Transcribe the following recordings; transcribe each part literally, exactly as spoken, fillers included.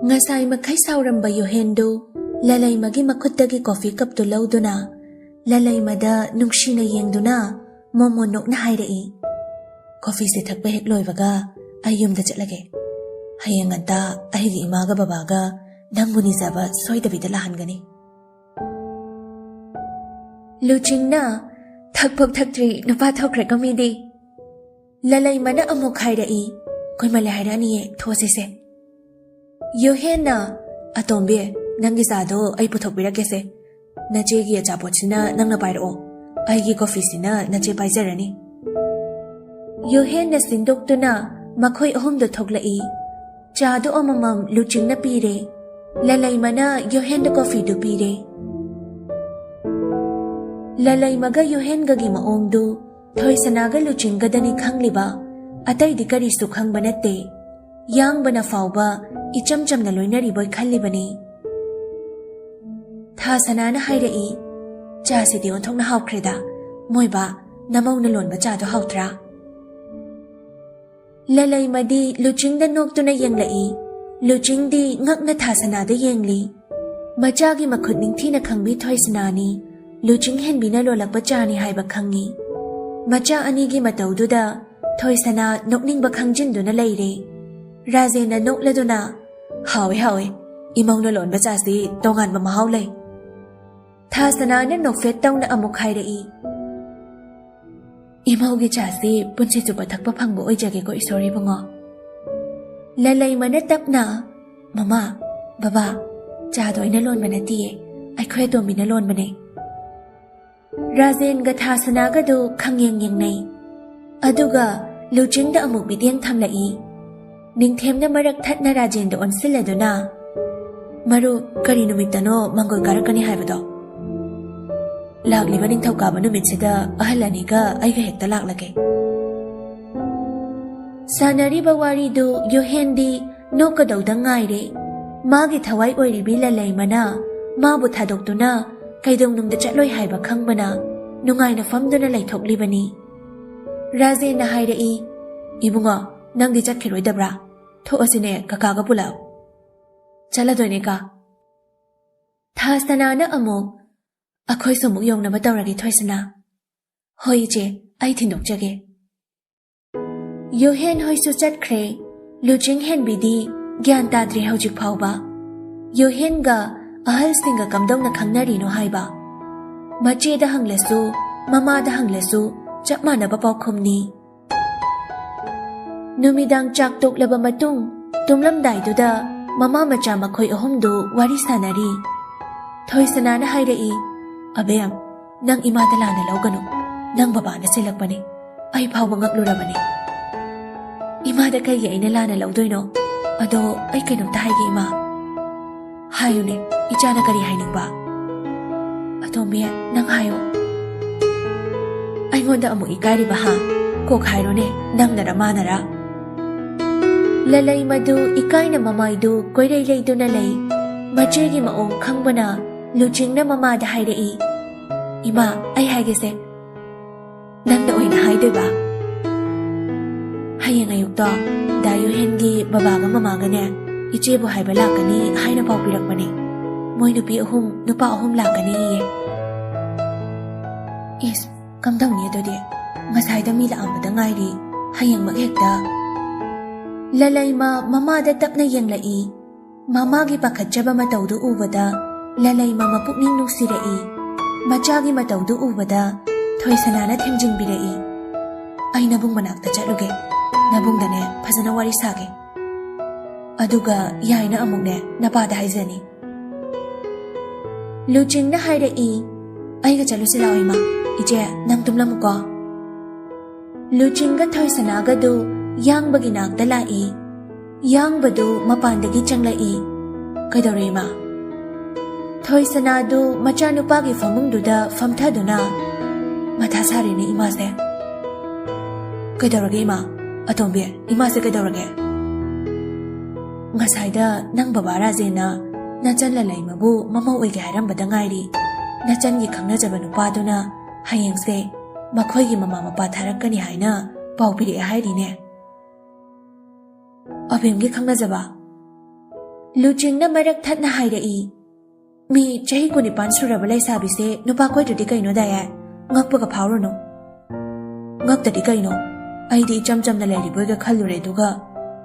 ꯉꯁꯥꯏ ꯃꯈꯩ ꯁꯥꯎꯔꯝꯕ ꯌꯨꯍꯦꯟꯗꯨ ꯂꯂꯩꯃꯒꯤ ꯃꯈꯨꯠꯇꯒꯤ ꯀꯣꯐꯤ ꯀꯞꯇꯨ ꯂꯧꯗꯨꯅ ꯂꯂꯩꯃꯗ ꯅꯨꯡꯁꯤꯅ ꯌꯦꯡꯗꯨꯅ ꯃꯣꯃꯣꯟ ꯅꯣꯛꯅ ꯍꯥꯏꯔꯛꯏ, "ꯀꯣꯐꯤꯁꯦ ꯊꯛꯄ ꯍꯦꯛ ꯂꯣꯏꯕꯒ ꯑꯩ ꯌꯨꯝꯗ ꯆꯠꯂꯒꯦ꯫ ꯍꯌꯦꯡ ꯉꯟꯇꯥ ꯑꯩꯒꯤ ꯏꯃꯥꯒ ꯕꯕꯥꯒ ꯅꯪꯕꯨ ꯅꯤꯖꯕ ꯁꯣꯏꯗꯕꯤꯗ ꯂꯥꯛꯍꯟꯒꯅꯤ꯫" ꯂꯨꯆꯤꯡꯅ, "ꯊꯛꯐꯧ ꯊꯛꯇ꯭ꯔꯤ ꯅꯨꯄꯥ ꯊꯣꯛꯈ꯭ꯔꯦꯀꯣ ꯃꯤꯗꯤ꯫" ꯂꯂꯩꯃꯅ ꯑꯃꯨꯛ ꯍꯥꯏꯔꯛꯏ, "ꯀꯨꯏꯃꯜꯂꯦ ꯍꯥꯏꯔꯛꯑꯅꯤꯌꯦ, ꯊꯣꯛꯑꯁꯤꯁꯦ꯫" ꯌꯨꯍꯦꯟꯅ, "ꯑꯇꯣꯝꯕꯤ, ꯅꯪꯒꯤ ꯆꯥꯗꯣ ꯑꯩ ꯄꯨꯊꯣꯛꯄꯤꯔꯛꯀꯦꯁꯦ꯫ ꯅꯆꯦꯒꯤ ꯑꯆꯥꯄꯣꯠꯁꯤꯅ ꯅꯪꯅ ꯄꯥꯏꯔꯛꯑꯣ, ꯑꯩꯒꯤ ꯀꯣꯐꯤꯁꯤꯅ ꯅꯆꯦ ꯄꯥꯏꯖꯔꯅꯤ꯫" ꯌꯨꯍꯦꯟꯅ ꯁꯤꯟꯗꯣꯛꯇꯨꯅ ꯃꯈꯣꯏ ꯑꯍꯨꯝꯗ ꯊꯣꯛꯂꯛꯏ꯫ ꯆꯥꯗꯨ ꯑꯃꯃꯝ ꯂꯨꯆꯤꯡꯅ ꯄꯤꯔꯦ꯫ ꯂꯂꯩꯃꯅ ꯌꯨꯍꯦꯟꯗ ꯀꯣꯐꯤꯗꯨ ꯄꯤꯔꯦ꯫ ꯂꯂꯩꯃꯒ ꯌꯨꯍꯦꯟꯒꯒꯤ ꯃꯑꯣꯡꯗꯨ ꯊꯣꯏꯁꯅꯥꯒ ꯂꯨꯆꯤꯡꯒꯗꯅꯤ ꯈꯪꯂꯤꯕ, ꯑꯇꯩꯗꯤ ꯀꯔꯤꯁꯨ ꯈꯪꯕ ꯅꯠꯇꯦ꯫ ꯌꯥꯡꯕꯅ ꯐꯥꯎꯕ ꯏꯆꯝ ꯆꯝꯅ ꯂꯣꯏꯅꯔꯤꯕꯣꯏ ꯈꯜꯂꯤꯕꯅꯤ꯫ ꯊꯥꯁꯅꯥꯅ ꯍꯥꯏꯔꯛꯏ, "ꯆꯥꯁꯤꯗꯤ ꯑꯣꯟꯊꯣꯛꯅ ꯍꯥꯎꯈ꯭ꯔꯦꯗ꯫ ꯃꯣꯏꯕꯥ, ꯅꯃꯧꯅ ꯂꯣꯟꯕ ꯆꯥꯗꯣ ꯍꯥꯎꯇ꯭ꯔꯥ?" ꯂꯂꯩꯃꯗꯤ ꯂꯨꯆꯤꯡꯗ ꯅꯣꯛꯇꯨꯅ ꯌꯦꯡꯂꯛꯏ꯫ ꯂꯨꯆꯤꯡꯗꯤ ꯉꯛꯅ ꯊꯥꯁꯅꯥꯗ ꯌꯦꯡꯂꯤ꯫ ꯃꯆꯥꯒꯤ ꯃꯈꯨꯠ ꯅꯤꯡꯊꯤꯅ ꯈꯪꯕꯤ ꯊꯣꯏꯁꯅꯥꯅꯤ ꯂꯨꯆꯤꯡ ꯍꯦꯟꯕꯤꯅ ꯂꯣꯜꯂꯛꯄ ꯆꯥꯅꯤ ꯍꯥꯏꯕ ꯈꯪꯉꯤ꯫ ꯃꯆꯥ ꯑꯅꯤꯒꯤ ꯃꯇꯧꯗꯨꯗ ꯊꯣꯏꯁꯅꯥ ꯅꯣꯛꯅꯤꯡꯕ ꯈꯪꯖꯤꯟꯗꯨꯅ ꯂꯩꯔꯦ꯫ ꯔꯥꯖꯦꯟꯅ ꯅꯣꯛꯂꯗꯨꯅ, "ꯍꯥꯎꯏ, ꯍꯥꯎꯏ꯫ ꯏꯃꯧꯅ ꯂꯣꯟꯕ ꯆꯥꯁꯤ ꯇꯣꯉꯥꯟꯕ ꯃꯍꯥꯎ ꯂꯩ꯫" ꯊꯥꯁꯅꯥꯅ ꯅꯣꯛꯐꯦꯠ ꯇꯧꯅ ꯑꯃꯨꯛ ꯍꯥꯏꯔꯛꯏ, "ꯏꯃꯧꯒꯤ ꯆꯥꯁꯤ ꯄꯨꯟꯁꯤ ꯆꯨꯞꯄ ꯊꯛꯄ ꯐꯪꯕ ꯑꯣꯏꯖꯒꯦꯀꯣ ꯏꯁꯣꯔ ꯏꯕꯨꯡꯉꯣ꯫" ꯂꯂꯩꯃꯅ ꯇꯞꯅ, "ꯃꯃꯥ, ꯕꯕꯥ, ꯆꯥꯗꯣ ꯑꯩꯅ ꯂꯣꯟꯕ ꯅꯠꯇꯤꯌꯦ, ꯑꯩꯈꯣꯏ ꯑꯇꯣꯝꯕꯤꯅ ꯂꯣꯟꯕꯅꯦ꯫" ꯔꯥꯖꯦꯟꯒ ꯊꯥꯁꯅꯥꯒꯗꯨ ꯈꯪꯌꯦꯡ ꯌꯦꯡꯅꯩ꯫ ꯑꯗꯨꯒ ꯂꯨꯆꯤꯡꯗ ꯑꯃꯨꯛ ꯃꯤꯠꯌꯦꯡ ꯊꯝꯂꯛꯏ꯫ ꯅꯤꯡꯊꯦꯝꯅ ꯃꯔꯛ ꯊꯠꯅ ꯔꯥꯖꯦꯟꯗ ꯑꯣꯟꯁꯤꯜꯂꯗꯨꯅ, "ꯃꯔꯨ, ꯀꯔꯤ ꯅꯨꯃꯤꯠꯇꯅꯣ ꯃꯪꯒꯣꯜ ꯀꯥꯔꯛꯀꯅꯤ ꯍꯥꯏꯕꯗꯣ?" "ꯂꯥꯛꯂꯤꯕ ꯅꯤꯡꯊꯧꯀꯥꯕ ꯅꯨꯃꯤꯠꯁꯤꯗ ꯑꯍꯜ ꯑꯅꯤꯒ ꯑꯩꯒ ꯍꯦꯛꯇ ꯂꯥꯛꯂꯒꯦ꯫" ꯁꯥꯟꯅꯔꯤꯕ ꯋꯥꯔꯤꯗꯨ ꯌꯨꯍꯦꯟꯗꯤ ꯅꯣꯛꯀꯗꯧꯗ ꯉꯥꯏꯔꯦ꯫ ꯃꯥꯒꯤ ꯊꯋꯥꯏ ꯑꯣꯏꯔꯤꯕꯤ ꯂꯂꯩꯃꯅ ꯃꯥꯕꯨ ꯊꯥꯗꯣꯛꯇꯨꯅ ꯀꯩꯗꯧꯅꯨꯡꯗ ꯆꯠꯂꯣꯏ ꯍꯥꯏꯕ ꯈꯪꯕꯅ ꯅꯨꯡꯉꯥꯏꯅ ꯐꯝꯗꯨꯅ ꯂꯩꯊꯣꯛꯂꯤꯕꯅꯤ꯫ ꯔꯥꯖꯦꯟꯅ ꯍꯥꯏꯔꯛꯏ, "ꯏꯕꯨꯡꯉꯣ, ꯅꯪꯗꯤ ꯆꯠꯈꯤꯔꯣꯏꯗꯕ꯭ꯔꯥ? ꯊꯣꯛꯑꯁꯤꯅꯦ ꯀꯀꯥꯒ ꯄꯨꯂꯞ꯫" ꯆꯠꯂꯗꯣꯏꯅꯦ ꯀꯥ꯫ ꯊꯥꯁꯅꯥꯅ ꯑꯃꯨꯛ, "ꯑꯩꯈꯣꯏꯁꯨ ꯑꯃꯨꯛ ꯌꯧꯅꯕ ꯇꯧꯔꯒꯦ ꯊꯣꯏꯁꯅꯥ꯫" "ꯍꯣꯏ ꯏꯆꯦ, ꯑꯩ ꯊꯤꯟꯗꯣꯛꯆꯒꯦ꯫" ꯌꯨꯍꯦꯟ ꯍꯣꯏꯁꯨ ꯆꯠꯈ꯭ꯔꯦ꯫ ꯂꯨꯆꯤꯡ ꯍꯦꯟꯕꯤꯗꯤ ꯒ꯭ꯌꯥꯟ ꯇꯥꯗ꯭ꯔꯦ ꯍꯧꯖꯤꯛ ꯐꯥꯎꯕ꯫ ꯌꯨꯍꯦꯟꯒ ꯑꯍꯜꯁꯤꯡꯒ ꯀꯝꯗꯧꯅ ꯈꯪꯅꯔꯤꯅꯣ ꯍꯥꯏꯕ꯫ ꯃꯆꯦꯗ ꯍꯪꯂꯁꯨ, ꯃꯃꯥꯗ ꯍꯪꯂꯁꯨ ꯆꯞ ꯃꯥꯟꯅꯕ ꯄꯥꯎꯈꯨꯝꯅꯤ꯫ ꯅꯨꯃꯤꯗꯥꯡ ꯆꯥꯛ ꯇꯣꯛꯂꯕ ꯃꯇꯨꯡ, ꯇꯨꯝꯂꯝꯗꯥꯏꯗꯨꯗ ꯃꯃꯥ ꯃꯆꯥ ꯃꯈꯣꯏ ꯑꯍꯨꯝꯗꯨ ꯋꯥꯔꯤ ꯁꯥꯟꯅꯔꯤ꯫ ꯊꯣꯏꯁꯅꯥꯅ ꯍꯥꯏꯔꯛꯏ, "ꯑꯕꯦꯝ, ꯅꯪ ꯏꯃꯥꯗ ꯂꯥꯟꯅ ꯂꯧꯒꯅꯨ꯫ ꯅꯪ ꯕꯕꯥꯅ ꯆꯦꯜꯂꯛꯄꯅꯤ꯫ ꯑꯩ ꯐꯥꯎꯕ ꯉꯛꯂꯨꯔꯕꯅꯤ꯫ ꯏꯃꯥꯗ ꯀꯩꯒꯤ ꯑꯩꯅ ꯂꯥꯟꯅ ꯂꯧꯗꯣꯏꯅꯣ? ꯑꯗꯣ ꯑꯩ ꯀꯩꯅꯣꯝꯇ ꯍꯥꯏꯒꯦ ꯏꯃꯥ꯫" "ꯍꯥꯏꯌꯨꯅꯦ, ꯏꯆꯥꯅ ꯀꯔꯤ ꯍꯥꯏꯅꯤꯡꯕ?" "ꯑꯇꯣꯝꯕꯤ, ꯅꯪ ꯍꯥꯏꯌꯣ꯫" "ꯑꯩꯉꯣꯟꯗ ꯑꯃꯨꯛ ꯏꯀꯥꯏꯔꯤꯕ ꯍꯥ? ꯀꯣꯛ ꯍꯥꯏꯔꯣꯅꯦ, ꯅꯪꯅꯔ ꯃꯥꯅꯔ?" ꯂꯂꯩ ꯃꯗꯨ ꯏꯀꯥꯏꯅ ꯃꯃꯥꯏꯗꯨ ꯀꯣꯏꯔꯩ ꯂꯩꯗꯨꯅ ꯂꯩ꯫ ꯃꯆꯦꯒꯤ ꯃꯑꯣꯡ ꯈꯪꯕꯅ ꯂꯨꯆꯤꯡꯅ ꯃꯃꯥꯗ ꯍꯥꯏꯔꯛꯏ, "ꯏꯃꯥ, ꯑꯩ ꯍꯥꯏꯒꯦꯁꯦ, ꯅꯪꯅ ꯑꯣꯏꯅ ꯍꯥꯏꯗꯣꯏꯕ?" "ꯍꯌꯦꯡ ꯑꯌꯨꯛꯇꯣ ꯗꯥ ꯌꯨꯍꯦꯟꯒꯤ ꯕꯕꯥꯒ ꯃꯃꯥꯒꯅꯦ, ꯏꯆꯦꯕꯨ ꯍꯥꯏꯕ ꯂꯥꯛꯀꯅꯤ ꯍꯥꯏꯅ ꯄꯥꯎ ꯄꯤꯔꯛꯄꯅꯦ꯫ ꯃꯣꯏ ꯅꯨꯄꯤ ꯑꯍꯨꯝ, ꯅꯨꯄꯥ ꯑꯍꯨꯝ ꯂꯥꯛꯀꯅꯤꯌꯦ꯫" "ꯏꯁ, ꯀꯝꯗꯧꯅꯤ ꯑꯗꯨꯗꯤ? ꯉꯁꯥꯏꯗ ꯃꯤ ꯂꯥꯛꯑꯝꯕꯗ ꯉꯥꯏꯔꯤ, ꯍꯌꯦꯡꯃꯛ ꯍꯦꯛꯇ꯫" ꯂꯂꯩꯃ ꯃꯃꯥꯗ ꯇꯞꯅ ꯌꯦꯡꯂꯛꯏ꯫ ꯃꯃꯥꯒꯤ ꯄꯥꯈꯠꯆꯕ ꯃꯇꯧꯗꯨ ꯎꯕꯗ ꯂꯂꯩꯃ ꯃꯄꯨꯛꯅꯤꯡ ꯅꯨꯡꯁꯤꯔꯛꯏ꯫ ꯃꯆꯥꯒꯤ ꯃꯇꯧꯗꯨ ꯎꯕꯗ ꯊꯣꯏꯁꯅꯥꯅ ꯊꯦꯝꯖꯤꯟꯕꯤꯔꯛꯏ, "ꯑꯩ ꯅꯕꯨꯡ ꯃꯅꯥꯛꯇ ꯆꯠꯂꯨꯒꯦ꯫ ꯅꯕꯨꯡꯗꯅꯦ ꯐꯖꯅ ꯋꯥꯔꯤ ꯁꯥꯒꯦ꯫ ꯑꯗꯨꯒ ꯌꯥꯏꯅ ꯑꯃꯨꯛꯅꯦ ꯅꯄꯥꯗ ꯍꯥꯏꯖꯅꯤ꯫" ꯂꯨꯆꯤꯡꯅ ꯍꯥꯏꯔꯛꯏ, "ꯑꯩꯒ ꯆꯠꯂꯨꯁꯤ ꯂꯥꯛꯑꯣ ꯏꯃꯥ꯫ ꯏꯆꯦ, ꯅꯪ ꯇꯨꯝꯂꯝꯃꯨꯀꯣ꯫" ꯂꯨꯆꯤꯡꯒ ꯊꯣꯏꯁꯅꯥꯒꯗꯨ ꯌꯥꯡꯕꯒꯤ ꯅꯥꯛꯇ ꯂꯥꯛꯏ꯫ ꯌꯥꯡꯕꯗꯨ ꯃꯄꯥꯟꯗꯒꯤ ꯆꯪꯂꯛꯏ꯫ "ꯀꯩꯗꯧꯔꯦ ꯏꯃꯥ?" ꯊꯣꯏꯁꯅꯥꯗꯨ ꯃꯆꯥꯅꯨꯄꯥꯒꯤ ꯐꯃꯨꯡꯗꯨꯗ ꯐꯝꯊꯗꯨꯅ, "ꯃꯊꯥ ꯁꯥꯔꯦꯅꯦ ꯏꯃꯥꯁꯦ꯫" "ꯀꯩꯗꯧꯔꯒꯦ ꯏꯃꯥ? ꯑꯇꯣꯝꯕꯤ, ꯏꯃꯥꯁꯦ ꯀꯩꯗꯧꯔꯒꯦ?" "ꯉꯁꯥꯏꯗ ꯅꯪ ꯕꯕꯥ ꯔꯥꯖꯦꯟꯅ ꯅꯆꯟ ꯂꯂꯩꯃꯕꯨ ꯃꯃꯧ ꯑꯣꯏꯒꯦ ꯍꯥꯏꯔꯝꯕꯗ ꯉꯥꯏꯔꯤ꯫ ꯅꯆꯟꯒꯤ ꯈꯪꯅꯖꯕ ꯅꯨꯄꯥꯗꯨꯅ ꯍꯌꯦꯡꯁꯦ ꯃꯈꯣꯏꯒꯤ ꯃꯃꯥ ꯃꯄꯥ ꯊꯥꯔꯛꯀꯅꯤ ꯍꯥꯏꯅ ꯄꯥꯎ ꯄꯤꯔꯛꯑꯦ ꯍꯥꯏꯔꯤꯅꯦ꯫" "ꯑꯕꯦꯝꯒꯤ ꯈꯪꯅꯖꯕ?" ꯂꯨꯆꯤꯡꯅ ꯃꯔꯛ ꯊꯠꯅ ꯍꯥꯏꯔꯛꯏ, "ꯃꯤ ꯆꯍꯤ ꯀꯨꯟꯅꯤꯄꯥꯟ ꯁꯨꯔꯕ ꯂꯩꯁꯥꯕꯤꯁꯦ ꯅꯨꯄꯥ ꯀꯣꯏꯗ꯭ꯔꯗꯤ ꯀꯩꯅꯣ, ꯗꯥꯌꯥꯏ? ꯉꯛꯄꯒ ꯐꯥꯎꯔꯨꯅꯨ꯫" "ꯉꯛꯇꯗꯤ ꯀꯩꯅꯣ? ꯑꯩꯗꯤ ꯏꯆꯝ ꯆꯝꯅ ꯂꯩꯔꯤꯕꯣꯏꯒ ꯈꯜꯂꯨꯔꯦ, ꯑꯗꯨꯒ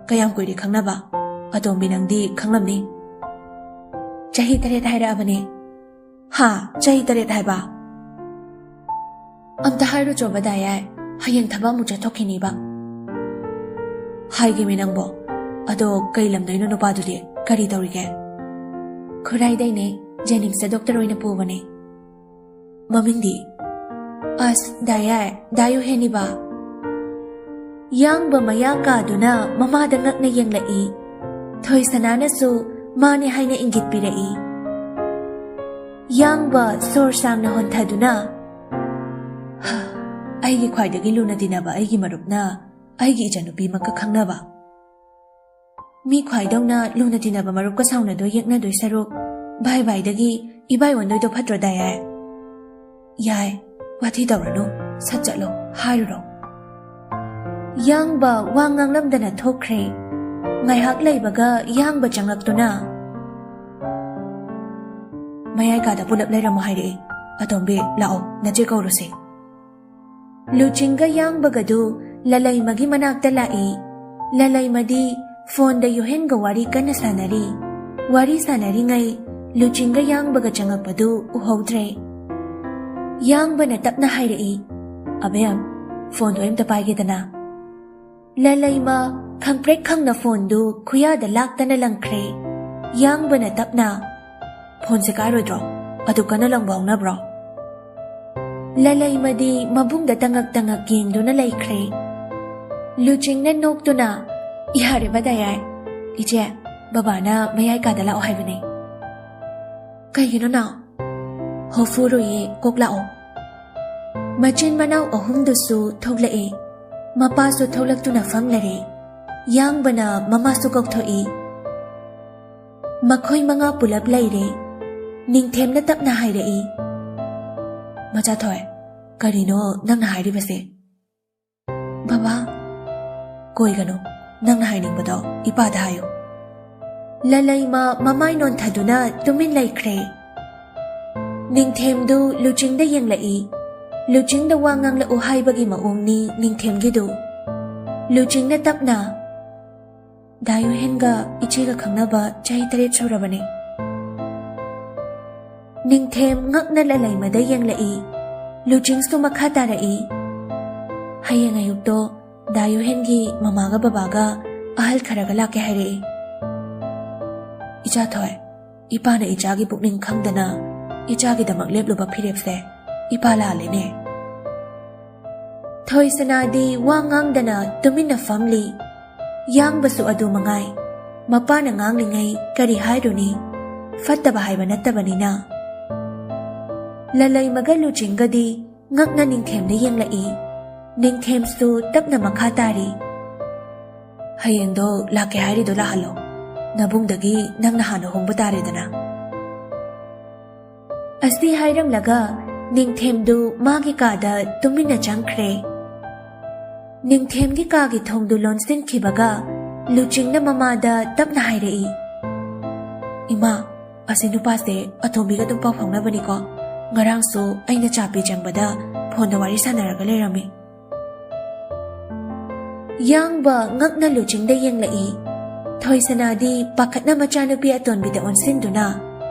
ꯀꯌꯥꯝ ꯀꯨꯏꯔꯦ ꯈꯪꯅꯕ? ꯑꯇꯣꯝꯕꯤ, ꯅꯪꯗꯤ ꯈꯪꯂꯝꯅꯤ꯫" "ꯆꯍꯤ ꯇꯔꯦꯠ ꯍꯥꯏꯔꯛꯑꯕꯅꯦ꯫" "ꯍꯥ? ꯆꯍꯤ ꯇꯔꯦꯠ ꯍꯥꯏꯕ?" "ꯑꯝꯇ ꯍꯥꯏꯔꯨꯆꯣꯕ, ꯗꯥꯌꯥꯏ, ꯍꯌꯦꯡ ꯊꯕꯛ ꯑꯃꯨꯛ ꯆꯠꯊꯣꯛꯈꯤꯅꯤꯕ꯫" "ꯍꯥꯏꯒꯦꯃꯤ ꯅꯪꯕꯣ꯫ ꯑꯗꯣ ꯀꯩ ꯂꯝꯗꯩꯅꯣ ꯅꯨꯄꯥꯗꯨꯗꯤ? ꯀꯔꯤ ꯇꯧꯔꯤꯒꯦ?" "ꯈꯨꯔꯥꯏꯗꯩꯅꯦ, ꯖꯦꯅꯤꯝꯁꯇ ꯗꯣꯛꯇꯔ ꯑꯣꯏꯅ ꯄꯨꯕꯅꯦ꯫" "ꯃꯃꯤꯡꯗꯤ?" "ꯑꯁ, ꯗꯥꯌꯥꯏ, ꯗꯥ ꯌꯨꯍꯦꯟꯅꯤꯕ꯫" ꯌꯥꯡꯕ ꯃꯌꯥ ꯀꯥꯗꯨꯅ ꯃꯃꯥꯗ ꯉꯛꯅ ꯌꯦꯡꯂꯛꯏ꯫ ꯊꯣꯏꯁꯅꯥꯅꯁꯨ ꯃꯥꯅꯦ ꯍꯥꯏꯅ ꯏꯪꯒꯤꯠ ꯄꯤꯔꯛꯏ꯫ ꯌꯥꯡꯕ ꯁꯣꯔ ꯁꯥꯡꯅ ꯍꯣꯟꯊꯗꯨꯅ, "ꯍꯥ, ꯑꯩꯒꯤ ꯈ꯭ꯋꯥꯏꯗꯒꯤ ꯂꯨꯅ ꯇꯤꯟꯅꯕ ꯑꯩꯒꯤ ꯃꯔꯨꯞꯅ ꯑꯩꯒꯤ ꯏꯆꯟꯅꯨꯄꯤꯃꯛꯀ ꯈꯪꯅꯕ꯫ ꯃꯤ ꯈ꯭ꯋꯥꯏꯗꯧꯅ ꯂꯨꯅ ꯇꯤꯟꯅꯕ ꯃꯔꯨꯞꯀ ꯁꯥꯎꯅꯗꯣꯏ ꯌꯦꯛꯅꯗꯣꯏ ꯁꯔꯨꯛ, ꯚꯥꯏ ꯚꯥꯏꯗꯒꯤ ꯏꯕꯥꯏ ꯑꯣꯟꯗꯣꯏꯗꯣ ꯐꯠꯇ꯭ꯔꯣ, ꯗꯥꯌꯥꯏ?" "ꯌꯥꯏ, ꯋꯥꯊꯤ ꯇꯧꯔꯅꯨ, ꯁꯠ ꯆꯠꯂꯣ, ꯍꯥꯏꯔꯨꯔꯣ꯫" ꯌꯥꯡꯕ ꯋꯥ ꯉꯥꯡꯂꯝꯗꯅ ꯊꯣꯛꯈ꯭ꯔꯦ꯫ ꯉꯥꯏꯍꯥꯛ ꯂꯩꯕꯒ ꯌꯥꯡꯕ ꯆꯪꯂꯛꯇꯨꯅ, "ꯃꯌꯥꯏ ꯀꯥꯗ ꯄꯨꯂꯞ ꯂꯩꯔꯝꯃꯣ ꯍꯥꯏꯔꯛꯏ꯫ ꯑꯇꯣꯝꯕꯤ, ꯂꯥꯛꯑꯣ, ꯅꯆꯦ ꯀꯧꯔꯨꯁꯦ꯫" ꯂꯨꯆꯤꯡꯒ ꯌꯥꯡꯕꯒꯗꯨ ꯂꯂꯩꯃꯒꯤ ꯃꯅꯥꯛꯇ ꯂꯥꯛꯏ꯫ ꯂꯂꯩꯃꯗꯤ ꯐꯣꯟꯗ ꯌꯨꯍꯦꯟꯒ ꯋꯥꯔꯤ ꯀꯟꯅ ꯁꯥꯟꯅꯔꯤ꯫ ꯋꯥꯔꯤ ꯁꯥꯟꯅꯔꯤꯉꯩ ꯂꯨꯆꯤꯡꯒ ꯌꯥꯡꯕꯒ ꯆꯪꯉꯛꯄꯗꯨ ꯎꯍꯧꯗ꯭ꯔꯦ꯫ ꯌꯥꯡꯕꯅ ꯇꯞꯅ ꯍꯥꯏꯔꯛꯏ, "ꯑꯕꯦꯝ, ꯐꯣꯟꯗꯣ ꯑꯝꯇ ꯄꯥꯏꯒꯦꯗꯅ꯫" ꯂꯂꯩꯃ ꯈꯪꯄ꯭ꯔꯦꯛ ꯈꯪꯅ ꯐꯣꯟꯗꯨ ꯈꯨꯌꯥꯗ ꯂꯥꯛꯇꯅ ꯂꯪꯈ꯭ꯔꯦ꯫ ꯌꯥꯡꯕꯅ ꯇꯞꯅ, "ꯐꯣꯟꯁꯦ ꯀꯥꯏꯔꯣꯏꯗ꯭ꯔꯣ? ꯑꯗꯨ ꯀꯟꯅ ꯂꯪꯕ ꯍꯧꯅꯕ꯭ꯔꯣ?" ꯂꯂꯩꯃꯗꯤ ꯃꯕꯨꯡꯗ ꯇꯉꯛ ꯇꯉꯛ ꯌꯦꯡꯗꯨꯅ ꯂꯩꯈ꯭ꯔꯦ꯫ ꯂꯨꯆꯤꯡꯅ ꯅꯣꯛꯇꯨꯅ, "ꯌꯥꯔꯦꯕ, ꯗꯥꯌꯥꯏ꯫ ꯏꯆꯦ, ꯕꯕꯥꯅ ꯃꯌꯥꯏ ꯀꯥꯗ ꯂꯥꯛꯑꯣ ꯍꯥꯏꯕꯅꯦ꯫" "ꯀꯩꯒꯤꯅꯣ ꯅꯥꯎ?" "ꯍꯣ ꯐꯨꯔꯣꯏꯌꯦ, ꯀꯣꯛ ꯂꯥꯛꯑꯣ꯫" ꯃꯆꯤꯟ ꯃꯅꯥꯎ ꯑꯍꯨꯝꯗꯨꯁꯨ ꯊꯣꯛꯂꯛꯑꯦ꯫ ꯃꯄꯥꯁꯨ ꯊꯣꯛꯂꯛꯇꯨꯅ ꯐꯝꯂꯔꯦ꯫ ꯌꯥꯡꯕꯅ ꯃꯃꯥꯁꯨ ꯀꯧꯊꯣꯛꯏ꯫ ꯃꯈꯣꯏ ꯃꯉꯥ ꯄꯨꯂꯞ ꯂꯩꯔꯦ꯫ ꯅꯤꯡꯊꯦꯝꯅ ꯇꯞꯅ ꯍꯥꯏꯔꯛꯏ, "ꯃꯆꯥꯊꯣꯏ, ꯀꯔꯤꯅꯣ ꯅꯪꯅ ꯍꯥꯏꯔꯤꯕꯁꯦ?" "ꯕꯕꯥ꯫" "ꯀꯣꯏꯒꯅꯨ, ꯅꯪꯅ ꯍꯥꯏꯅꯤꯡꯕꯗꯣ ꯏꯄꯥꯗ ꯍꯥꯏꯌꯨ꯫" ꯂꯂꯩꯃ ꯃꯃꯥꯏ ꯅꯣꯟꯊꯗꯨꯅ ꯇꯨꯃꯤꯟ ꯂꯩꯈ꯭ꯔꯦ꯫ ꯅꯤꯡꯊꯦꯝꯗꯨ ꯂꯨꯆꯤꯡꯗ ꯌꯦꯡꯂꯛꯏ꯫ ꯂꯨꯆꯤꯡꯗ ꯋꯥ ꯉꯥꯡꯂꯛꯎ ꯍꯥꯏꯕꯒꯤ ꯃꯑꯣꯡꯅꯤ ꯅꯤꯡꯊꯦꯝꯒꯤꯗꯨ꯫ ꯂꯨꯆꯤꯡꯅ ꯇꯞꯅ, "ꯗꯥ ꯌꯨꯍꯦꯟꯒ ꯏꯆꯦꯒ ꯈꯪꯅꯕ ꯆꯍꯤ ꯇꯔꯦꯠ ꯁꯨꯔꯕꯅꯤ꯫" ꯅꯤꯡꯊꯦꯝ ꯉꯛꯅ ꯂꯂꯩꯃꯗ ꯌꯦꯡꯂꯛꯏ꯫ ꯂꯨꯆꯤꯡꯁꯨ ꯃꯈꯥ ꯇꯥꯔꯛꯏ, "ꯍꯌꯦꯡ ꯑꯌꯨꯛꯇꯣ ꯗꯥ ꯌꯨꯍꯦꯟꯒꯤ ꯃꯃꯥꯒ ꯕꯕꯥꯒ ꯑꯍꯜ ꯈꯔꯒ ꯂꯥꯛꯀꯦ ꯍꯥꯏꯔꯛꯏ꯫" "ꯏꯆꯥ ꯊꯣꯏ, ꯏꯄꯥꯅ ꯏꯆꯥꯒꯤ ꯄꯨꯛꯅꯤꯡ ꯈꯪꯗꯅ ꯏꯆꯥꯒꯤꯗꯃꯛ ꯂꯦꯞꯂꯨꯕ ꯐꯤꯔꯦꯞꯁꯦ ꯏꯄꯥ ꯂꯥꯜꯂꯦꯅꯦ꯫" ꯊꯣꯏꯁꯅꯥꯗꯤ ꯋꯥ ꯉꯥꯡꯗꯅ ꯇꯨꯃꯤꯟꯅ ꯐꯝꯂꯤ꯫ ꯌꯥꯡꯕꯁꯨ ꯑꯗꯨ ꯃꯉꯥꯏ꯫ ꯃꯄꯥꯅ ꯉꯥꯡꯂꯤꯉꯩ ꯀꯔꯤ ꯍꯥꯏꯔꯨꯅꯤ? ꯐꯠꯇꯕ ꯍꯥꯏꯕ ꯅꯠꯇꯕꯅꯤꯅ꯫ ꯂꯂꯩꯃꯒ ꯂꯨꯆꯤꯡꯒꯗꯤ ꯉꯛꯅ ꯅꯤꯡꯊꯦꯝꯗ ꯌꯦꯡꯂꯛꯏ꯫ ꯅꯤꯡꯊꯦꯝꯁꯨ ꯇꯞꯅ ꯃꯈꯥ ꯇꯥꯔꯤ, "ꯍꯌꯦꯡꯗꯣ ꯂꯥꯛꯀꯦ ꯍꯥꯏꯔꯤꯗꯣ ꯂꯥꯛꯍꯜꯂꯣ꯫ ꯅꯕꯨꯡꯗꯒꯤ ꯅꯪꯅ ꯍꯥꯟꯅ ꯍꯣꯡꯕ ꯇꯥꯔꯦꯗꯅ꯫" ꯑꯁꯤ ꯍꯥꯏꯔꯝꯂꯒ ꯅꯤꯡꯊꯦꯝꯗꯨ ꯃꯥꯒꯤ ꯀꯥꯗ ꯇꯨꯃꯤꯟꯅ ꯆꯪꯈ꯭ꯔꯦ꯫ ꯅꯤꯡꯊꯦꯝꯒꯤ ꯀꯥꯒꯤ ꯊꯣꯡꯗꯨ ꯂꯣꯟꯁꯤꯟꯈꯤꯕꯒ ꯂꯨꯆꯤꯡꯅ ꯃꯃꯥꯗ ꯇꯞꯅ ꯍꯥꯏꯔꯛꯏ, "ꯏꯃꯥ, ꯑꯁꯤ ꯅꯨꯄꯥꯁꯦ ꯑꯇꯣꯝꯕꯤꯒ ꯑꯗꯨꯝ ꯄꯥꯎ ꯐꯥꯎꯅꯕꯅꯤꯀꯣ꯫ ꯉꯔꯥꯡꯁꯨ ꯑꯩꯅ ꯆꯥ ꯄꯤ ꯆꯪꯕꯗ ꯐꯣꯟꯗ ꯋꯥꯔꯤ ꯁꯥꯟꯅꯔꯒ ꯂꯩꯔꯝꯃꯤ꯫" ꯌꯥꯡꯕ ꯉꯛꯅ ꯂꯨꯆꯤꯡꯗ ꯌꯦꯡꯂꯛꯏ꯫ ꯊꯣꯏꯁꯅꯥꯗꯤ ꯄꯥꯈꯠꯅ ꯃꯆꯥꯅꯨꯄꯤ ꯑꯇꯣꯟꯕꯤꯗ ꯑꯣꯟꯁꯤꯟꯗꯨꯅ,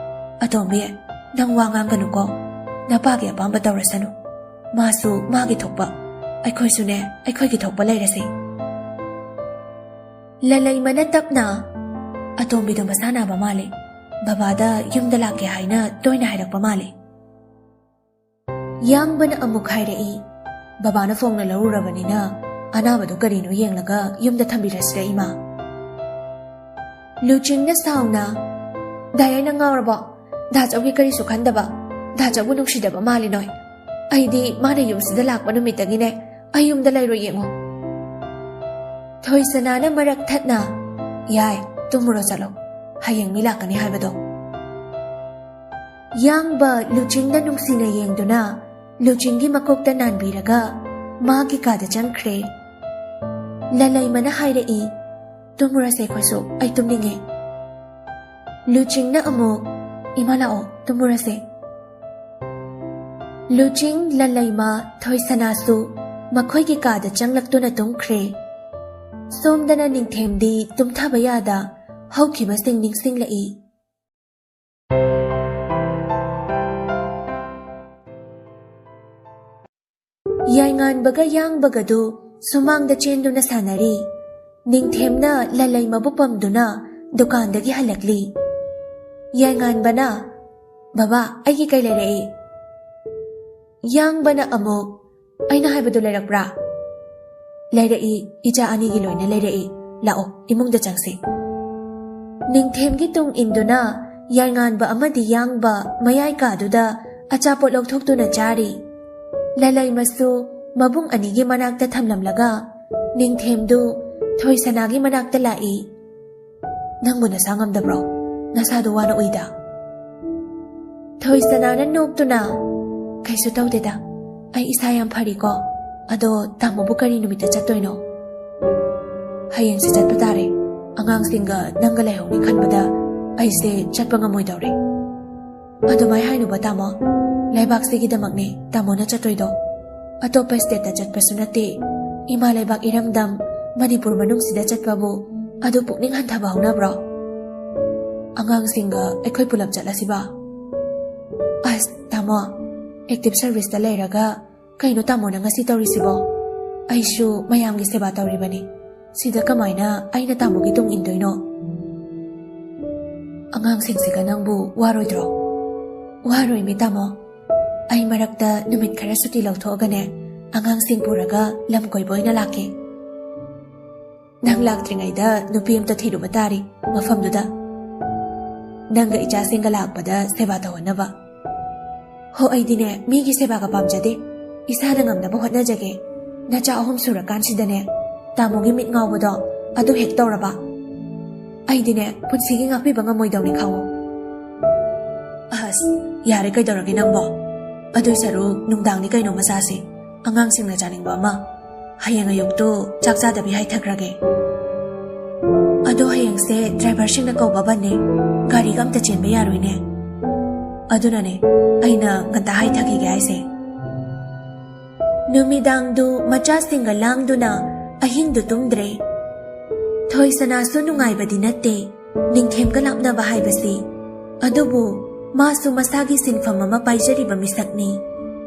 "ꯑꯇꯣꯝꯕꯤ, ꯅꯪ ꯋꯥ ꯉꯥꯡꯒꯅꯨꯀꯣ꯫ ꯅꯄꯥꯒꯤ ꯑꯄꯥꯝꯕ ꯇꯧꯔꯁꯅꯨ꯫ ꯃꯥꯁꯨ ꯃꯥꯒꯤ ꯊꯣꯛꯄ, ꯑꯩꯈꯣꯏꯁꯨꯅꯦ ꯑꯩꯈꯣꯏꯒꯤ ꯊꯣꯛꯄ ꯂꯩꯔꯁꯤ꯫" ꯂꯂꯩꯃꯅ ꯇꯞꯅ, "ꯑꯇꯣꯝꯕꯤꯗꯣ ꯃꯁꯥ ꯅꯥꯕ ꯃꯥꯜꯂꯤ꯫ ꯕꯕꯥꯗ ꯌꯨꯝꯗ ꯂꯥꯛꯀꯦ ꯍꯥꯏꯅ ꯇꯣꯏꯅ ꯍꯥꯏꯔꯛꯄ ꯃꯥꯜꯂꯤ꯫" ꯌꯥꯡꯕꯅ ꯑꯃꯨꯛ ꯍꯥꯏꯔꯛꯏ, "ꯕꯕꯥꯅ ꯐꯣꯡꯅ ꯂꯧꯔꯨꯔꯕꯅꯤꯅ ꯑꯅꯥꯕꯗꯣ ꯀꯔꯤꯅꯣ ꯌꯦꯡꯂꯒ ꯌꯨꯝꯗ ꯊꯝꯕꯤꯔꯁꯤꯔ, ꯏꯃꯥ?" ꯂꯨꯆꯤꯡꯅ ꯁꯥꯎꯅ, "ꯗꯥꯏꯔꯦ, ꯅꯪ ꯉꯥꯎꯔꯕꯣ? ꯗꯥꯆꯧꯒꯤ ꯀꯔꯤꯁꯨ ꯈꯟꯗꯕ, ꯗꯥꯆꯧꯕꯨ ꯅꯨꯡꯁꯤꯗꯕ ꯃꯥꯜꯂꯤ ꯅꯣꯏ꯫ ꯑꯩꯗꯤ ꯃꯥꯅ ꯌꯨꯝꯁꯤꯗ ꯂꯥꯛꯄ ꯅꯨꯃꯤꯠꯇꯒꯤꯅꯦ ꯑꯩ ꯌꯨꯝꯗ ꯂꯩꯔꯣꯏ ꯌꯦꯡꯉꯣ꯫" ꯊꯣꯏꯁꯅꯥꯅ ꯃꯔꯛ ꯊꯠꯅ, "ꯌꯥꯏ, ꯇꯨꯝꯃꯨꯔꯣ ꯆꯠꯂꯣ꯫ ꯍꯌꯦꯡ ꯃꯤ ꯂꯥꯛꯀꯅꯤ ꯍꯥꯏꯕꯗꯣ꯫" ꯌꯥꯡꯕ ꯂꯨꯆꯤꯡꯗ ꯅꯨꯡꯁꯤꯅ ꯌꯦꯡꯗꯨꯅ ꯂꯨꯆꯤꯡꯒꯤ ꯃꯀꯣꯛꯇ ꯅꯥꯟꯕꯤꯔꯒ ꯃꯥꯒꯤ ꯀꯥꯗ ꯆꯪꯈ꯭ꯔꯦ꯫ ꯂꯂꯩꯃꯅ ꯍꯥꯏꯔꯛꯏ, "ꯇꯨꯝꯃꯨꯔꯁꯦ ꯑꯩꯈꯣꯏꯁꯨ, ꯑꯩ ꯇꯨꯝꯅꯤꯡꯉꯦ꯫" ꯂꯨꯆꯤꯡꯅ ꯑꯃꯨꯛ, "ꯏꯃꯥ ꯂꯥꯛꯑꯣ, ꯇꯨꯝꯃꯨꯔꯁꯦ꯫" ꯂꯨꯆꯤꯡ, ꯂꯜꯂꯩꯃ, ꯊꯣꯏꯁꯅꯥꯁꯨ ꯃꯈꯣꯏꯒꯤ ꯀꯥꯗ ꯆꯪꯂꯛꯇꯨꯅ ꯇꯨꯝꯈ꯭ꯔꯦ꯫ ꯁꯣꯝꯗꯅ ꯅꯤꯡꯊꯦꯝꯗꯤ ꯇꯨꯝꯊꯕ ꯌꯥꯗ ꯍꯧꯈꯤꯕꯁꯤꯡ ꯅꯤꯡꯁꯤꯡꯂꯛꯏ꯫ ꯌꯥꯏꯉꯥꯟꯕꯒ ꯌꯥꯡꯕꯒꯗꯨ ꯁꯨꯃꯥꯡꯗ ꯆꯦꯟꯗꯨꯅ ꯁꯥꯟꯅꯔꯤ꯫ ꯅꯤꯡꯊꯦꯝꯅ ꯂꯜꯂꯩꯃꯕꯨ ꯄꯝꯗꯨꯅ ꯗꯨꯀꯥꯟꯗꯒꯤ ꯍꯜꯂꯛꯂꯤ꯫ ꯌꯥꯏꯉꯥꯟꯕꯅ, "ꯕꯕꯥ, ꯑꯩꯒꯤ ꯀꯩ ꯂꯩꯔꯛꯏ?" ꯌꯥꯡꯕꯅ ꯑꯃꯨꯛ, "ꯑꯩꯅ ꯍꯥꯏꯕꯗꯨ ꯂꯩꯔꯛꯄ꯭ꯔꯥ?" "ꯂꯩꯔꯛꯏ, ꯏꯆꯥ ꯑꯅꯤꯒꯤ ꯂꯣꯏꯅ ꯂꯩꯔꯛꯏ꯫ ꯂꯥꯛꯑꯣ, ꯏꯃꯨꯡꯗ ꯆꯪꯁꯤ꯫" ꯅꯤꯡꯊꯦꯝꯒꯤ ꯇꯨꯡ ꯏꯟꯗꯨꯅ ꯌꯥꯏꯉꯥꯟꯕ ꯑꯃꯗꯤ ꯌꯥꯡꯕ ꯃꯌꯥꯏ ꯀꯥꯗꯨꯗ ꯑꯆꯥꯄꯣꯠ ꯂꯧꯊꯣꯛꯇꯨꯅ ꯆꯥꯔꯤ꯫ ꯂꯂꯩꯃꯁꯨ ꯃꯕꯨꯡ ꯑꯅꯤꯒꯤ ꯃꯅꯥꯛꯇ ꯊꯝꯂꯝꯂꯒ ꯅꯤꯡꯊꯦꯝꯗꯨ ꯊꯣꯏꯁꯅꯥꯒꯤ ꯃꯅꯥꯛꯇ ꯂꯥꯛꯏ꯫ "ꯅꯪꯕꯨ ꯅꯁꯥ ꯉꯝꯗꯕ꯭ꯔꯣ? ꯅꯁꯥꯗꯣ ꯋꯥꯅ ꯎꯏꯗ꯫" ꯊꯣꯏꯁꯅꯥꯅ ꯅꯣꯛꯇꯨꯅ, "ꯀꯩꯁꯨ ꯇꯧꯗꯦꯗ, ꯑꯩ ꯏꯁꯥ ꯌꯥꯝ ꯐꯔꯤꯀꯣ꯫ ꯑꯗꯣ ꯇꯥꯃꯣꯕꯨ ꯀꯔꯤ ꯅꯨꯃꯤꯠꯇ ꯆꯠꯇꯣꯏꯅꯣ?" "ꯍꯌꯦꯡꯁꯦ ꯆꯠꯄ ꯇꯥꯔꯦ꯫ ꯑꯉꯥꯡꯁꯤꯡꯒ ꯅꯪꯒ ꯂꯩꯍꯧꯅꯤ ꯈꯟꯕꯗ ꯑꯩꯁꯦ ꯆꯠꯄ ꯉꯝꯃꯣꯏꯗꯧꯔꯦ꯫" "ꯑꯗꯨꯃꯥꯏ ꯍꯥꯏꯅꯨꯕ ꯇꯥꯃꯣ, ꯂꯩꯕꯥꯛꯁꯤꯒꯤꯗꯃꯛꯅꯦ ꯇꯥꯃꯣꯅ ꯆꯠꯇꯣꯏꯗꯣ꯫ ꯑꯇꯣꯞꯄ stateꯇ ꯆꯠꯄꯁꯨ ꯅꯠꯇꯦ꯫ ꯏꯃꯥ ꯂꯩꯕꯥꯛ ꯏꯔꯝꯗꯝ ꯃꯅꯤꯄꯨꯔ ꯃꯅꯨꯡꯁꯤꯗ ꯆꯠꯄꯕꯨ ꯑꯗꯨ ꯄꯨꯛꯅꯤꯡ ꯍꯟꯊꯕ ꯍꯧꯅꯕ꯭ꯔꯣ? ꯑꯉꯥꯡꯁꯤꯡꯒ ꯑꯩꯈꯣꯏ ꯄꯨꯂꯞ ꯆꯠꯂꯁꯤꯕ?" "ꯑꯁ ꯇꯥꯃꯣ, active serviceꯇ ꯂꯩꯔꯒ ꯀꯩꯅꯣ ꯇꯥꯃꯣꯅ ꯉꯁꯤ ꯇꯧꯔꯤꯁꯤꯕꯣ? ꯑꯩꯁꯨ ꯃꯌꯥꯝꯒꯤ ꯁꯦꯕꯥ ꯇꯧꯔꯤꯕꯅꯤ꯫ ꯁꯤꯗ ꯀꯃꯥꯏꯅ ꯑꯩꯅ ꯇꯥꯃꯣꯒꯤ ꯇꯨꯡ ꯏꯟꯗꯣꯏꯅꯣ?" "ꯑꯉꯥꯡꯁꯤꯡꯁꯤꯒ ꯅꯪꯕꯨ ꯋꯥꯔꯣꯏꯗ꯭ꯔꯣ?" "ꯋꯥꯔꯣꯏꯃꯤ ꯇꯥꯃꯣ꯫ ꯑꯩ ꯃꯔꯛꯇ ꯅꯨꯃꯤꯠ ꯈꯔ ꯁꯨꯇꯤ ꯂꯧꯊꯣꯛꯑꯒꯅꯦ, ꯑꯉꯥꯡꯁꯤꯡ ꯄꯨꯔꯒ ꯂꯝ ꯀꯣꯏꯕ ꯑꯣꯏꯅ ꯂꯥꯛꯀꯦ꯫ ꯅꯪ ꯂꯥꯛꯇ꯭ꯔꯤꯉꯩꯗ ꯅꯨꯄꯤ ꯑꯝꯇ ꯊꯤꯔꯨꯕ ꯇꯥꯔꯤ ꯃꯐꯝꯗꯨꯗ꯫ ꯅꯪꯒ ꯏꯆꯥꯁꯤꯡꯒ ꯂꯥꯛꯄꯗ ꯁꯦꯕꯥ ꯇꯧꯍꯟꯅꯕ꯫" "ꯍꯣ, ꯑꯩꯗꯤꯅꯦ ꯃꯤꯒꯤ ꯁꯦꯕꯥꯒ ꯄꯥꯝꯖꯗꯦ꯫ ꯏꯁꯥꯅ ꯉꯝꯅꯕ ꯍꯣꯠꯅꯖꯒꯦ꯫ ꯅꯆꯥ ꯑꯍꯨꯝ ꯁꯨꯔꯀꯥꯟꯁꯤꯗꯅꯦ ꯇꯥꯃꯣꯒꯤ ꯃꯤꯠ ꯉꯥꯎꯕꯗꯣ ꯑꯗꯨ ꯍꯦꯛ ꯇꯧꯔꯕ ꯑꯩꯗꯤꯅꯦ ꯄꯨꯟꯁꯤꯒꯤ ꯉꯥꯛꯄꯤꯕ ꯉꯝꯃꯣꯏꯗꯧꯅꯤ ꯈꯪꯉꯨ꯫" "ꯑꯁ, ꯌꯥꯔꯦ ꯀꯩꯗꯧꯔꯒꯦ ꯅꯪꯕꯣ? ꯑꯗꯨꯏ ꯁꯔꯨꯛ ꯅꯨꯡꯗꯥꯡꯅꯤ ꯀꯩꯅꯣ ꯃꯆꯥꯁꯤ꯫ ꯑꯉꯥꯡꯁꯤꯡꯅ ꯆꯥꯅꯤꯡꯕ ꯑꯃ꯫ ꯍꯌꯦꯡ ꯑꯌꯨꯛꯇꯨ ꯆꯥꯛ ꯆꯥꯗꯕꯤ ꯍꯥꯏꯊꯈ꯭ꯔꯒꯦ꯫ ꯑꯗꯣ ꯍꯌꯦꯡ ꯁꯦ ꯗ꯭ꯔꯥꯏꯚꯔꯁꯤꯡꯅ ꯀꯧꯕ ꯕꯟꯅꯦ, ꯒꯥꯔꯤꯒ ꯑꯝꯇ ꯆꯦꯟꯕ ꯌꯥꯔꯣꯏꯅꯦ꯫ ꯑꯗꯨꯅꯅꯦ ꯑꯩꯅ ꯉꯟꯇꯥ ꯍꯥꯏꯊꯈꯤꯒꯦ ꯍꯥꯏꯁꯦ꯫ ꯅꯨꯃꯤꯗꯥꯡꯗꯨ ꯃꯆꯥꯁꯤꯡꯒ ꯂꯥꯡꯗꯨꯅ ꯑꯍꯤꯡꯗꯨ ꯇꯨꯝꯗ꯭ꯔꯦ꯫ ꯊꯣꯏꯁꯅꯥꯁꯨ ꯅꯨꯡꯉꯥꯏꯕꯗꯤ ꯅꯠꯇꯦ ꯅꯤꯡꯊꯦꯝꯒ ꯂꯥꯞꯅꯕ ꯍꯥꯏꯕꯁꯤ꯫ ꯑꯗꯨꯕꯨ ꯃꯥꯁꯨ ꯃꯁꯥꯒꯤ ꯁꯤꯟꯐꯝ ꯑꯃ ꯄꯥꯏꯖꯔꯤꯕ ꯃꯤꯁꯛꯅꯤ꯫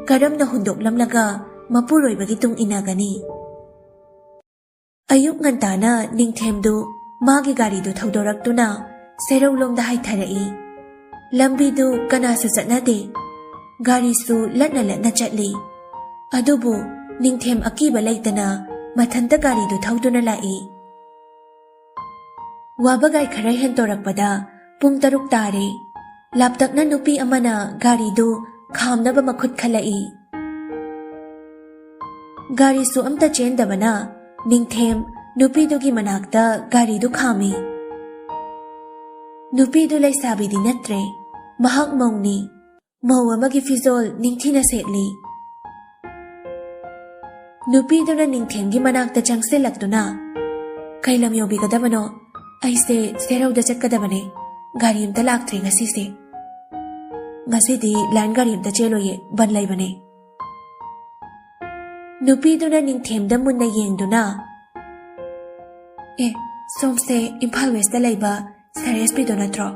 ꯀꯔꯝꯅ ꯍꯨꯟꯗꯣꯛꯂꯝꯂꯒ ꯃꯄꯨꯔꯣꯏꯕꯒꯤ ꯇꯨꯡ ꯏꯟꯅꯒꯅꯤ? ꯑꯌꯨꯛ ꯉꯟꯇꯥꯅ ꯅꯤꯡꯊꯦꯝꯗꯨ ꯃꯥꯒꯤ ꯒꯥꯔꯤꯗꯨ ꯊꯧꯗꯣꯔꯛꯇꯨꯅ ꯁꯦꯔꯧꯂꯣꯝꯗ ꯍꯥꯏꯊꯔꯛꯏ꯫ ꯂꯝꯕꯤꯗꯨ ꯀꯅꯥꯁꯨ ꯆꯠꯅꯗꯦ꯫ ꯒꯥꯔꯤꯁꯨ ꯂꯠꯅ ꯂꯠꯅ ꯆꯠꯂꯤ꯫ ꯑꯗꯨꯕꯨ ꯅꯤꯡꯊꯦꯝ ꯑꯀꯤꯕ ꯂꯩꯇꯅ ꯃꯊꯟꯇ ꯒꯥꯔꯤꯗꯨ ꯊꯧꯗꯨꯅ ꯂꯥꯛꯏ꯫ ꯋꯥꯕꯒꯥꯏ ꯈꯔ ꯍꯦꯟꯇꯣꯔꯛꯄꯗ ꯄꯨꯡ ꯇꯔꯨꯛ ꯇꯥꯔꯦ꯫ ꯂꯥꯞꯇꯛꯅ ꯅꯨꯄꯤ ꯑꯃꯅ ꯒꯥꯔꯤꯗꯨ ꯈꯥꯝꯅꯕ ꯃꯈꯨꯠ ꯈꯜꯂꯛꯏ꯫ ꯒꯥꯔꯤꯁꯨ ꯑꯝꯇ ꯆꯦꯟꯗꯕꯅ ꯅꯤꯡꯊꯦꯝ ꯅꯨꯄꯤꯗꯨꯒꯤ ꯃꯅꯥꯛꯇ ꯒꯥꯔꯤꯗꯨ ꯈꯥꯝꯃꯤ꯫ ꯅꯨꯄꯤꯗꯨ ꯂꯩꯁꯥꯕꯤꯗꯤ ꯅꯠꯇ꯭ꯔꯦ, ꯃꯍꯥꯛ ꯃꯧꯅꯤ꯫ ꯃꯧ ꯑꯃꯒꯤ ꯐꯤꯖꯣꯜ ꯅꯤꯡꯊꯤꯅ ꯁꯦꯠꯂꯤ꯫ ꯅꯨꯄꯤꯗꯨꯅ ꯅꯤꯡꯊꯦꯝꯒꯤ ꯃꯅꯥꯛꯇ ꯆꯪꯁꯤꯜꯂꯛꯇꯨꯅ, "ꯀꯩ ꯂꯝ ꯌꯧꯕꯤꯒꯗꯕꯅꯣ? ꯑꯩꯁꯦ ꯁꯦꯔꯧꯗ ꯆꯠꯀꯗꯕꯅꯦ꯫ ꯒꯥꯔꯤ ꯑꯝꯇ ꯂꯥꯛꯇ꯭ꯔꯦ ꯉꯁꯤꯁꯦ꯫ ꯉꯁꯤꯗꯤ ꯂꯥꯏꯟ ꯒꯥꯔꯤ ꯑꯝꯇ ꯆꯦꯜꯂꯣꯏꯌꯦ, ꯕꯟ ꯂꯩꯕꯅꯦ꯫" ꯅꯨꯄꯤꯗꯨꯅ ꯅꯤꯡꯊꯦꯝꯗ ꯃꯨꯟꯅ ꯌꯦꯡꯗꯨꯅ, "ꯑꯦ, ꯁꯣꯝꯁꯦ ꯏꯝꯐꯥꯜ ꯋꯦꯁꯇ ꯂꯩꯕ ꯁꯥꯔ ꯑꯦꯁ ꯄꯤꯗꯣ ꯅꯠꯇ꯭ꯔꯣ?"